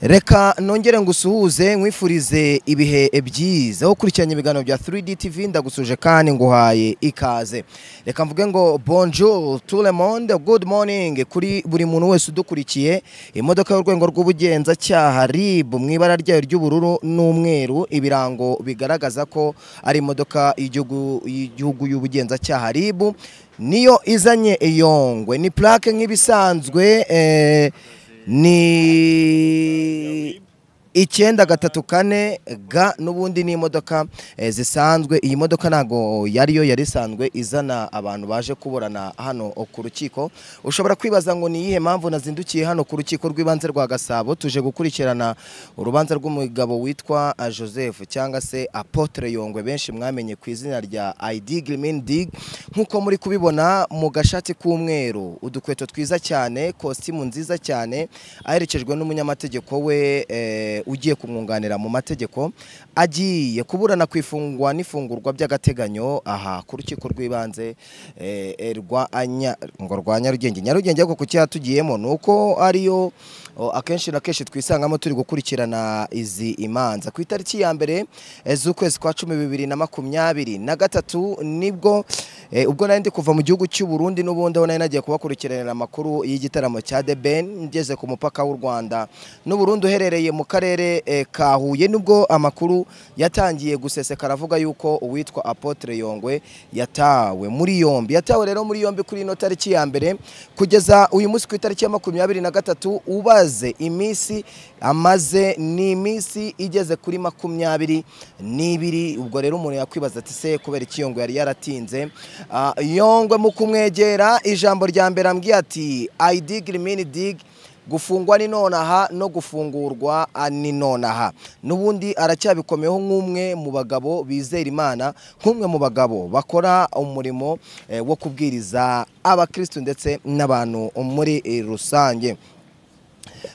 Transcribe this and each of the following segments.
Reka nongere ngusuhuze nkwifurize ibihe byiza aho ukurikiranye ibiganiro bya 3D TV, ndagusuje kandi nguhaye ikaze. Reka mvuge ngo bonjour tout le monde, good morning kuri buri muntu wese udukurikiye. Imodoka y'urwego rw'ubugenzacyaha RIB mu ibara ryayo ry'ubururu n'umweru, ibirango bigaragaza ko ari imodoka y'igihugu y'ubugenzacyaha RIB niyo izanye Yongwe. Ni plaque nk'ibisanzwe, ni 934 G, n'ubundi ni imodoka zisanzwe. Iyi modoka ntago yariyo yari isanzwe izana abantu baje kuburana hano ku rukiko. Ushobora kwibaza ngo ni iyihe mpamvu nazindukiye hano ku rukiko rw'ibanze rwa Gasabo tuje gukurikirana urubanza rw'umugabo witwa Joseph cyangwa se Apotre Yongwe, benshi mwamenye ku izina rya ID Gleamin Dig. Nkuko muri kubibona mu gashati k'umweru, udukweto twiza cyane, kositimu nziza cyane, aherekejwe n'umunyamategeko we ugiye kumwunganira mu mategeko, agiye kuburana ku ifungwa n'ifungurwa by'agateganyo aha ku rukiko rw'ibanze rwa Nyarugenge. Nyarugenge ariko kuki tugiyemo nuko ariyo akenshi na kenshi twisangamo turi gukurikirana izi imanza. Ku itariki ya mbere z'ukwezi kwa 10 2023 nibwo ubwo nari ndi kuva mu gihugu cy'u Burundi, n'ubundi aho nari nagiye kubakurikiranira amakuru y'igitaramo cya The Ben, ngeze ku mupaka w'u Rwanda n'u Burundi uherereye mu karere ka Huye, nubwo amakuru yatangiye gusesekara avuga yuko uwitwa Apotre Yongwe yatawe muri yombi. Yatawe rero muri yombi kuri ino tariki ya mbere kugeza uyu munsi ku itariki ya 23, ubaze iminsi amaze ni iminsi igeze kuri 22. Ubwo rero umuntu yakwibaza ati se kubera iki Yongwe yari yaratinze? Yongwe mu kumwegera ijambo rya mbere ambwiye ati I dig remain dig, gufungwa ni nonaha no gufungurwa ni nonaha. Nubundi aracyabikomeho nk'umwe mu bagabo bizera Imana, nk'umwe mu bagabo bakora umurimo wo kubwiriza abakristo ndetse n'abantu muri rusange.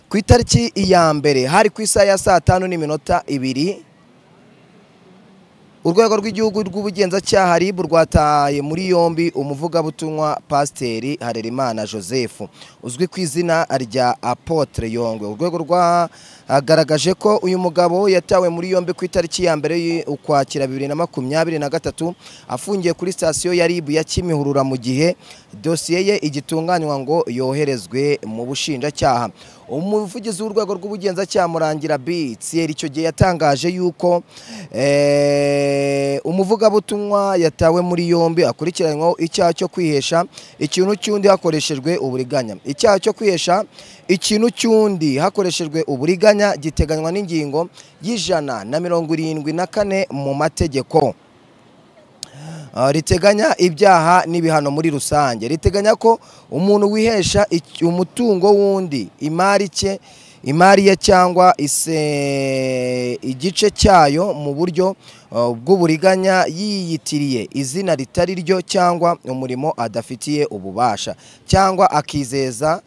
Ku itariki ya mbere hari ku isaha ya saa 5:02, urwego rw'igihugu rw'ubugenzacyaha RIB rwataye muri yombi umuvugabutumwa Pasiteri Harerimana Joseph uzwi ku izina rya Apotre Yongwe. Urwego rwagaragaje ko uyu mugabo yatawe muri yombi ku itariki ya mbere Ukwakira 2023, afungiye kuri sitasiyo ya RIB ya Kimihurura mu gihe dosiye ye igitunganywa ngo yoherezwe mu bushinjacyaha. Umuvugizi w'urwego rw'ubugenzacyaha Murangira B Thierry icyo gihe yatangaje yuko umuvugabutumwa yatawe muri yombi akurikiranyweho icyaha cyo kwihesha ikintu cy'undi hakoreshejwe uburiganya. Icyaha cyo kwihesha ikintu cy'undi hakoreshejwe uburiganya giteganywa n'ingingo y'174 mu mategeko riteganya ibyaha n'ibihano muri rusange. Riteganya ko umuntu wihesha umutungo w'undi, imari ye cyangwa igice cyayo mu buryo bw'uburiganya yiyitiriye izina ritari ryo cyangwa umurimo adafitiye ububasha, cyangwa akizeza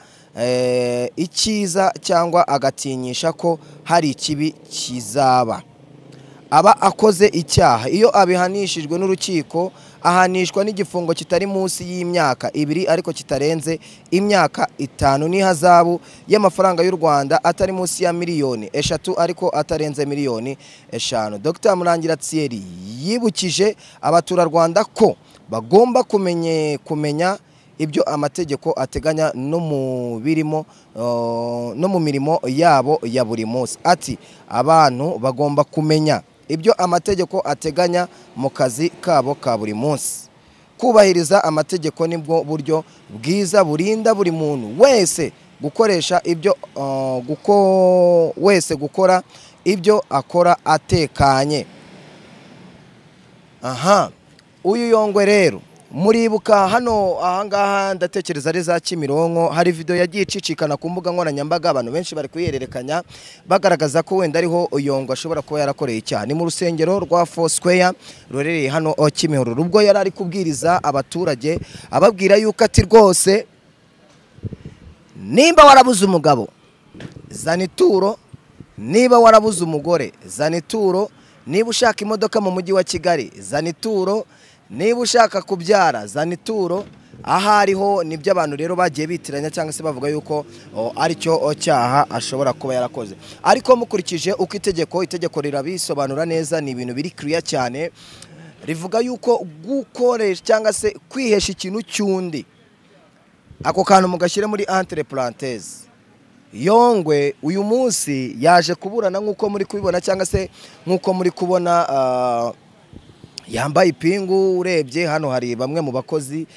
icyiza cyangwa agatinyisha ko hari ikibi kizaba, aba akoze icyaha. Iyo abihanishijwe n'urukiko ahanishwa n'igifungo kitari munsi y'imyaka 2 ariko kitarenze imyaka 5 n'ihazabu y'amafaranga y'u Rwanda atari munsi ya miliyoni 3 ariko atarenze miliyoni 5. Dr Murangira Thierry yibukije abaturarwanda ko bagomba kumenya ibyo amategeko ateganya no mu mirimo yabo ya buri munsi. Ati abantu bagomba kumenya ibyo amategeko ateganya mu kazi kabo ka buri munsi. Kubahiriza amategeko nibwo buryo bwiza burinda buri muntu wese gukoresha ibyo wese gukora ibyo akora atekanye. Aha uyu Yongwe rero muribuka hano ahangaha ndatekereza ari za Kimironko, hari video yagiye icicikana ku mbuga nkoranyambaga, abantu benshi bari kuyihererekanya bagaragaza ko wenda ariho Yongwe ashobora kuba yarakoreye icyaha. Ni mu rusengero rwa Four Square rurereye hano Kimihurura, ubwo yari ari kubwiriza abaturage ababwira yuko ati rwose nimba warabuze umugabo zana ituro, niba warabuze umugore zana ituro, niba ushaka imodoka mu mujyi wa Kigali zana ituro, niba ushaka kubyara zana ituro. Ahariho nibyo abantu rero bagiye bitiranya cyangwa se bavuga yuko aricyo cyaha ashobora kuba yarakoze. Ariko mukurikije uko itegeko rirabisobanura neza, ni ibintu biri clear cyane, rivuga yuko gukoresha cyangwa se kwihesha ikintu cy'undi, ako kantu mugashyire muri entre parenthèse. Yongwe uyu munsi yaje kuburana nk'uko muri kubibona cyangwa se nk'uko muri kubona yambaye ipingu. Urebye hano hari bamwe mu bakozi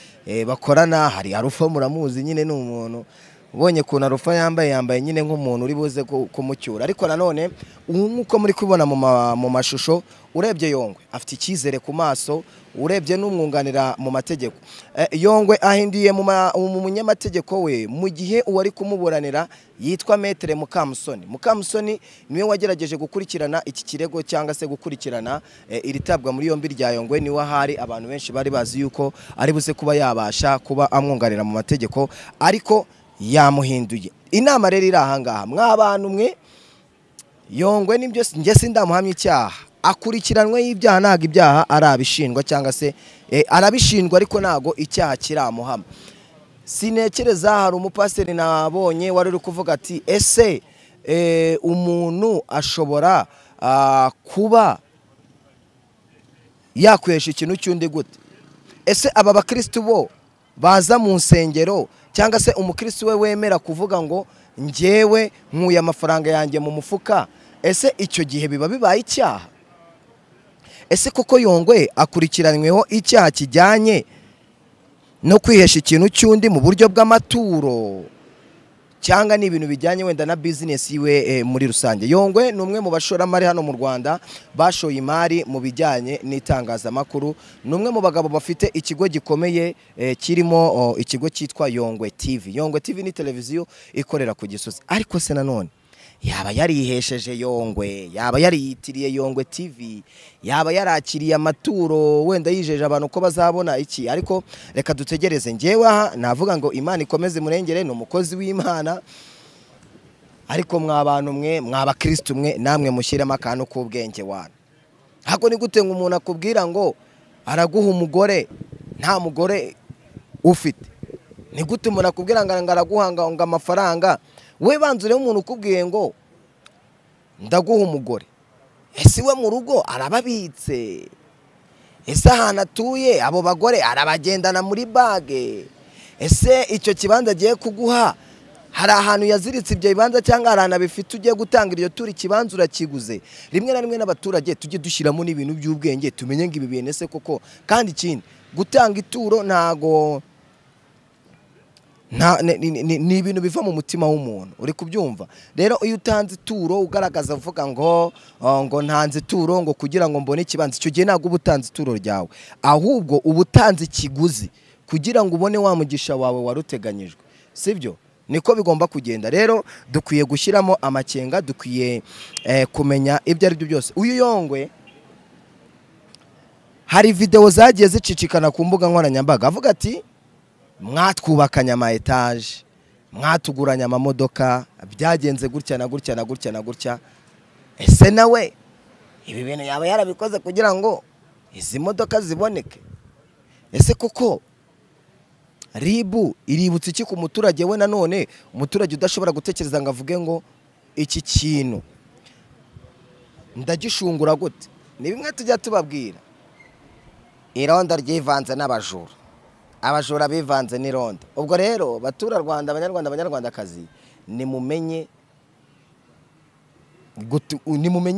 bakorana, hari Arufa muramuzi nyine, ni umuntu ubonye kuntu Arufa yambaye nyine nk'umuntu uri buze kumucyura. Ariko nanone nk'uko muri kubibona mu mashusho, urebye Yongwe afite icyizere ku maso, urebye n'umwunganira mu mategeko. Yongwe ahinduye mu munyamategeko we mu gihe uwari kumuburanira yitwa Maître Mukamusoni. Mukamusoni niwe wagerageje gukurikirana iki kirego cyangwa se gukurikirana iri tabwa muri yombi rya Yongwe. Niwe ahari abantu benshi bari bazi yuko ari buze kuba yabasha kuba amwunganira mu mategeko, ariko yamuhinduye. Inama rero iri ahangaha, mwabantu mwe, Yongwe nibyo nge sindamuhamya icyaha, akurikiranwe y'ibyaha, ntago ibyaha arabishindwa cyangwa se arabishindwa ariko ntago icyaha kiramuhama. Sinekereza hari umupasiteri nabonye wari uri kuvuga ati ese umuntu ashobora kuba yakwesha ikintu cy'undi gute? Ese aba bakristo bo baza mu nsengero cyangwa se umukristo we wemera kuvuga ngo njyewe nkuye amafaranga yanjye mu mufuka, ese icyo gihe biba bibaye icyaha? Ese koko Yongwe akurikiranyweho icyaha kijyanye no kwihesha ikintu cy'undi mu buryo bw'amaturo cyangwa ni ibintu bijyanye wenda na business yiwe muri rusange? Yongwe ni umwe mu bashoramari hano mu Rwanda bashoye imari mu bijyanye n'itangazamakuru, ni umwe mu bagabo bafite ikigo gikomeye kirimo ikigo cyitwa Yongwe TV. Yongwe TV ni televiziyo ikorera ku Gisozi. Ariko se nanone yaba yarihesheje Yongwe, yaba yariyitiriye Yongwe TV, yaba yarakiriye amaturo wenda yijeje abantu ko bazabona iki? Ariko reka dutegereze. Ngewe aha navuga ngo Imana ikomeze murengere, ni umukozi w'Imana. Ariko mwabantu mwe, mwabakristo mwe, namwe mushyiremo akantu k'ubwenge wana. Hako ni gute ngo umuntu akubwira ngo araguha umugore nta mugore ufite? Ni gute umuntu akubwira ngo araguhanga ngo amafaranga? We banzure umuntu ukubwiye ngo ndaguha umugore, ese we mu rugo arababitse? Ese ahantu atuye abo bagore arabagendana muri bage? Ese icyo kibanza agiye kuguha hari ahantu yaziritse ibyo bibanza cyangwa hari ahantu abifite ugiye gutanga iryo turi ikibanza urakiguze? Rimwe na rimwe n'abaturage tujye dushyiramo n'ibintu by'ubwenge, tumenye ngo ibi bintu ese koko. Kandi ikindi, gutanga ituro ntago ni ibintu biva mu mutima w'umuntu, uri kubyumva? Rero iyo utanze ituro ugaragaza uvuga ngo ngo ntanze ituro ngo kugira ngo mbone ikibanza, icyo gihe ntabwo uba utanze ituro ryawe, ahubwo uba utanze ikiguzi kugira ngo ubone wa mugisha wawe waruteganyijwe, sibyo? Niko bigomba kugenda. Rero dukwiye gushyiramo amakenga, dukwiye kumenya ibyo ari byo byose. Uyu Yongwe hari video zagiye zicicikana ku mbuga nkoranyambaga avuga ati mwatwubakanye ama etage, mwatuguranye amamodoka, byagenze gutya na gutya na gutya na gutya. Ese nawe ibi bintu yaba yarabikoze kugira ngo izi modoka ziboneke? Ese koko RIB iributsa iki ku muturage we? Nanone umuturage udashobora gutekereza ngo avuge ngo iki kintu ndagishungura gute? Ni bimwe tujya tubabwira, irondo ryivanze n'abajura, abajura bivanze n'irondo. Ubwo rero batura Rwanda, abanyarwanda, abanyarwandakazi, nimumenye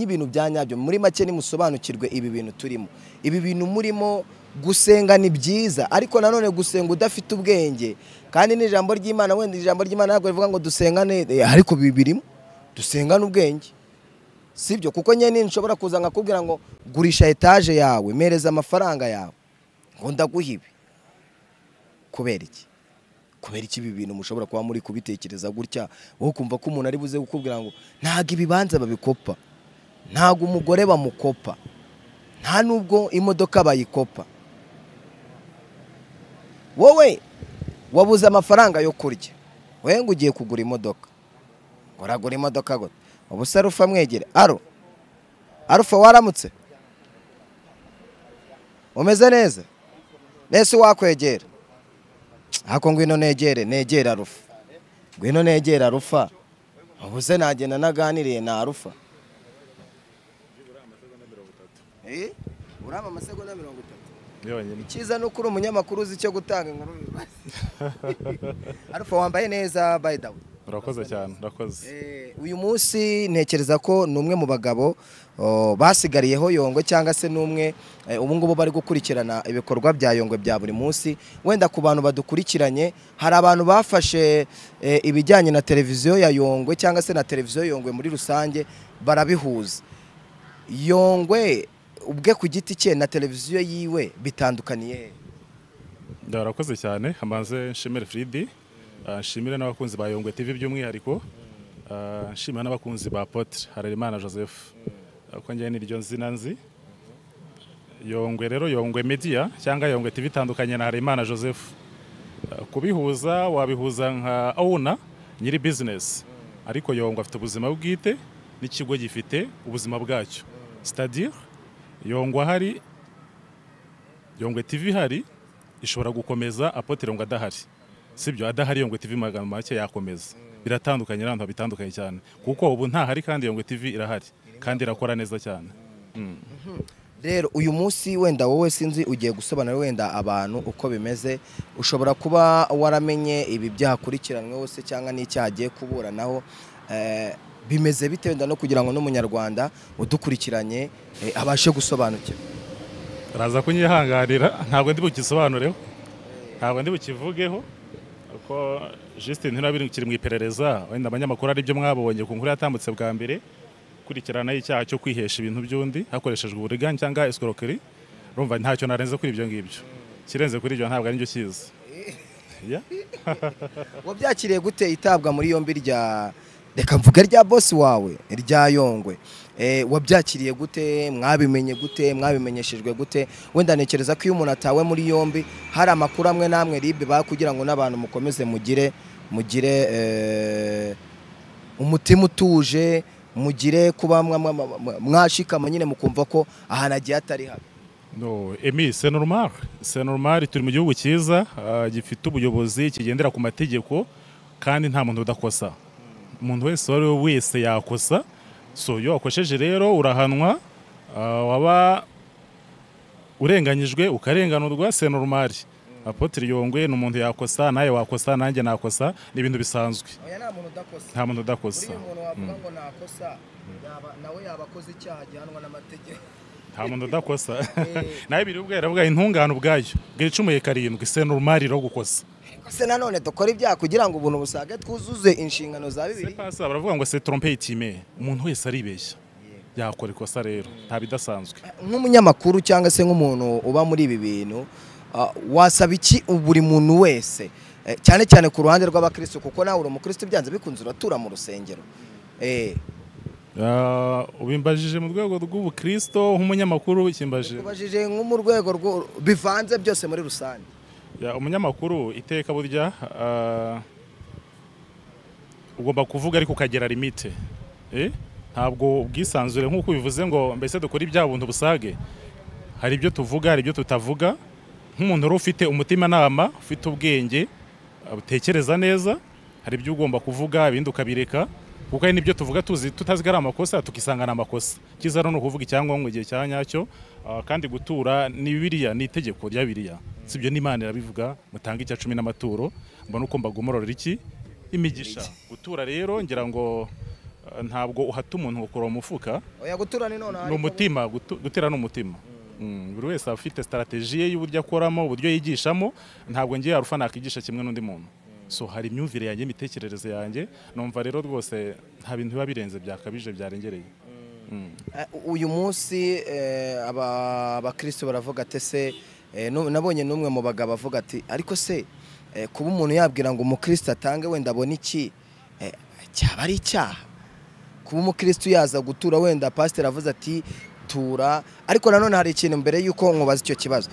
ibintu bya nyabyo. Muri make nimusobanukirwe ibi bintu turimo. Ibi bintu murimo gusenga ni byiza, ariko nanone gusenga udafite ubwenge, kandi n'ijambo ry'Imana, wenda ijambo ry'Imana ntabwo rivuga ngo dusengane, ariko bibirimo dusengane ubwenge, sibyo? Kuko nyene nshobora kuza nkakubwira ngo gurisha etage yawe, mereza amafaranga yawe ngo ndaguha ibi. Kubera iki? Kubera iki ibi bintu mushobora kuba muri kubitekereza gutya, wowe kumva ko umuntu ari buze kukubwira ngo ntago ibibanza babikopa, ntago umugore bamukopa, nta nubwo imodoka bayikopa. Wowe wabuze amafaranga yo kurya, wowe ngo ugiye kugura imodoka, uragura imodoka gute? Ubu se Arufa mwegere. Aro Arufa waramutse, umeze neza? Nese wakwegera? Hako ngwino negere Alpha. Ngwino negere Alpha. Ubuze nagenda naganiriye na Alpha. Urama amasegonda 30. Yonyine. Icyiza no kuri umunyamakuru uzi cyo gutanga inkuru. Alpha wambaye neza by the way. Urakoze cyane, urakoze. Uyu munsi ntekereza ko numwe mu bagabo basigariyeho Yongwe cyangwa se numwe ubu ngubu bari gukurikirana ibikorwa bya Yongwe bya buri munsi. Wenda ku bantu badukurikiranye hari abantu bafashe ibijyanye na televiziyo ya Yongwe cyangwa se na televiziyo Yongwe muri rusange barabihuza. Yongwe ubwe ku giti cye na televiziyo yiwe bitandukaniye. Ndarakoze cyane, amaze nshimire Fridi, nshimire n'abakunzi ba Yongwe TV by'umwihariko, nshimira n'abakunzi ba Apotre Harerimana Joseph. Ko njye niryo nzina nzi. Yongwe rero Yongwe Media cyangwa Yongwe TV itandukanye na Harerimana Joseph. Kubihuza wabihuza nka owner nyiri business, ariko Yongwe afite ubuzima bwite n'ikigo gifite ubuzima bwacyo. C'est-à-dire Yongwe hari Yongwe TV hari ishobora gukomeza Apotre Yongwe adahari. Sibyo adahari Yongwe TV magambo make yakomeza. Biratandukanye n'abantu bitandukanye cyane kuko ubu nta hari kandi Yongwe TV irahari kandi irakora neza cyane. Rero uyu munsi wenda wowe sinzi ugiye gusobanura wenda abantu uko bimeze, ushobora kuba waramenye ibi byakurikiranwe hose cyangwa n'icyagiye kuburanaho, bimeze bite wenda no kugira ngo n'umunyarwanda udukurikiranye abashe gusobanukirwa. Raza kunyihanganira ntabwo ndi bukisobanureho, ntabwo ndi bukivugeho ko Justin ntirabiri mu iperereza. Wenda abanyamakuru ari byo mwabonye ku nkuru yatambutse bwa mbere kurikirana icyaha cyo kwihesha ibintu by'undi hakoreshejwe uburiganya cyangwa escroquerie. Urumva ntacyo narenze kuri ibyo ngibyo, kirenze kuri ibyo ntabwo ari njyo cyiza. Wabyakiriye gute itabwa muri yombi rya reka mvuga rya boss wawe rya Yongwe? Wabyakiriye gute? Mwabimenye gute? Mwabimenyeshejwe gute? Wenda ntekereza ko iyo umuntu atawe muri yombi hari amakuru amwe namwe ribe ba kugira ngo n'abantu mukomeze mugire umutima utuje, mugire kuba mwashikama nyine mukumva ko ahantu agiye atari habi. No, Emi, c'est normal. C'est normal, turi mu gihugu cyiza gifite ubuyobozi kigendera ku mategeko kandi nta muntu udakosa. Umuntu wese wari wese yakosa. So iyo wakosheje rero urahanwa, waba urenganyijwe ukarenganurwa, c'est normal. Apotre Yongwe ni umuntu yakosa, naye wakosa, nanjye nakosa, ni ibintu bisanzwe. Oya, nta muntu udakosa. Nta muntu udakosa. Uri umuntu wavuga ngo nakosa, nawe yabakoze icyaha gihanwa n'amategeko. Nta muntu udakosa. Naye biri ubwo yaravuga intungano ubwayo, bwicumuye karindwi, c'est normal rero gukosa. Se nanone dukora ibyaha kugira ngo ubuntu busage twuzuze inshingano za Bibiliya. C'est pas ça, baravuga ngo c'est tromper itime. Umuntu wese aribeshya. Yakora ikosa rero, nta bidasanzwe. Nk'umunyamakuru cyangwa se nk'umuntu uba muri ibi bintu, wasaba iki buri muntu wese cyane cyane ku ruhande rw'abakristo, kuko nawe uri umukristo byanze bikunze uratura mu rusengero? Ubimbajije mu rwego rw'ubukristo nk'umunyamakuru ikimbajije? Ubajije nko mu rwego bivanze byose muri rusange. Ya, umunyamakuru iteka burya ugomba kuvuga ariko ukagera limite. Ntabwo ubwisanzure nk'uko bivuze ngo mbese dukora ibya buntu busage. Hari ibyo tuvuga, hari ibyo tutavuga. Nk'umuntu uri ufite umutima nama, ufite ubwenge, utekereza neza, hari ibyo ugomba kuvuga ibindi ukabireka, kuko hari n'ibyo tuvuga tuzi tutazi ari amakosa tukisanga ari amakosa. Cyiza rero ni ukuvuga icyangombwa igihe cya nyacyo, kandi gutura ni Bibiliya, ni itegeko rya Bibiliya. Sibyo n'Imana irabivuga, mutanga icya 10 n'amaturo, mbona uko mbagomororera iki imigisha. Gutura rero ngira ngo ntabwo uhata umuntu gukora umufuka. Oya, gutura ni none ni umutima, gutera ni umutima. Buri wese afite strategie y'uburyo akoramo, uburyo yigishamo. Ntabwo ngiye Alpha nakigisha kimwe n'undi muntu. So hari imyumvire yanjye, imitekerereze yanjye, numva rero rwose nta bintu biba birenze byakabije byarengereye. Uyu munsi abakristo baravuga ati se, nabonye n'umwe mu bagabo avuga ati ariko se kuba umuntu yabwira ngo umukristo atange wenda abone iki, cyaba ari icyaha kuba umukristo yaza gutura? Wenda pastor avuze ati tura, ariko nanone hari ikintu mbere yuko nkubaza icyo kibazo,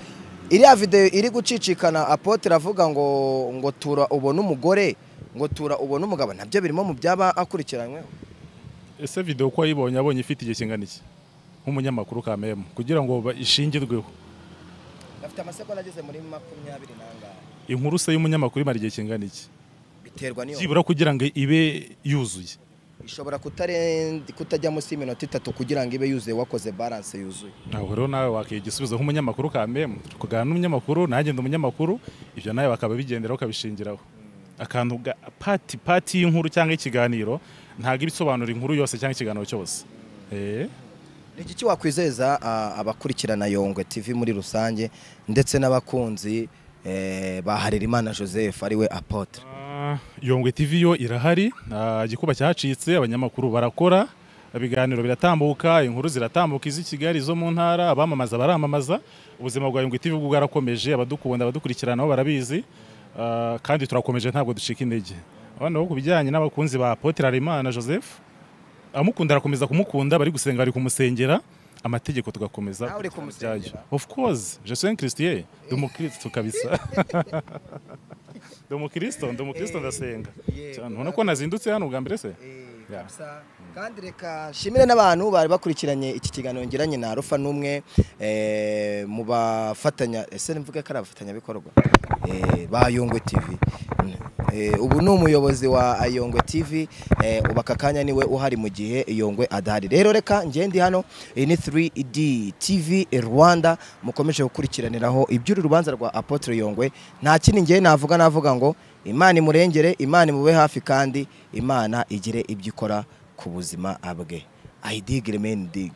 iriya video iri gucicikana Apotre avuga ngo tura ubone umugore, ngo tura ubone umugabo, nabyo birimo mu byaba akurikiranyweho. Ese video ko ayibonye abonye ifite igihe kingana iki nk'umunyamakuru kamemo kugira ngo ishingirweho? Afite amasegonda ageze muri 20 nangahe. Inkuru se y'umunyamakuru imara igihe kingana iki? Biterwa niyo byibura kugira ngo ibe yuzuye. Ishobora kutajya munsi y'iminota 3 kugira ngo ibe yuzuye, wakoze balance yuzuye. Ntabwo rero nawe wakiye igisubizo nk'umunyamakuru kameme, kuganira n'umunyamakuru, nanjye ndi umunyamakuru, ibyo nawe bakaba bigenderaho ukabishingiraho. Akantu pati y'inkuru cyangwa ikiganiro ntabwo ibisobanura inkuru yose cyangwa ikiganiro cyose. Ni iki wakwizeza abakurikirana Yongwe TV muri rusange ndetse n'abakunzi ba Harerimana Joseph ariwe Apotre? Yongwe TV yo irahari, igikuba cyacitse, abanyamakuru barakora, ibiganiro biratambuka, inkuru ziratambuka iz'i Kigali, zo mu ntara, abamamaza baramamaza, ubuzima bwa Yongwe TV bwarakomeje, abadukunda abadukurikirana nabo barabizi, kandi turakomeje ntabwo ducika intege. Abana bo kubijyanye n'abakunzi ba Apotre Harerimana Joseph, amukunda arakomeza kumukunda, bari gusenga bari kumusengera, amategeko tugakomeza. Nawe uri kumusengera? Of course, je suis un chrétien, ndi umukristo kabisa. Ndi umukristo ndasenga. Cyane ubona ko nazindutse hano ubwa mbere se? Kandi reka nshimire n'abantu bari bakurikiranye iki kiganiro ngiranye na Alpha n'umwe mu bafatanya, ese mvuge ko ari abafatanyabikorwa ba Yongwe TV. Ubu ni umuyobozi wa Yongwe TV, ubu aka kanya niwe uhari mu gihe Yongwe adahari. Rero reka ngende hano, iyi ni 3D TV Rwanda mukomeje gukurikiraniraho iby'uru rubanza rwa Apotre Yongwe. Nta kindi ngiye navuga ngo Imana imurengere, Imana imube hafi, kandi Imana igire ibyo ikora ku buzima bwe. I dig remain dig.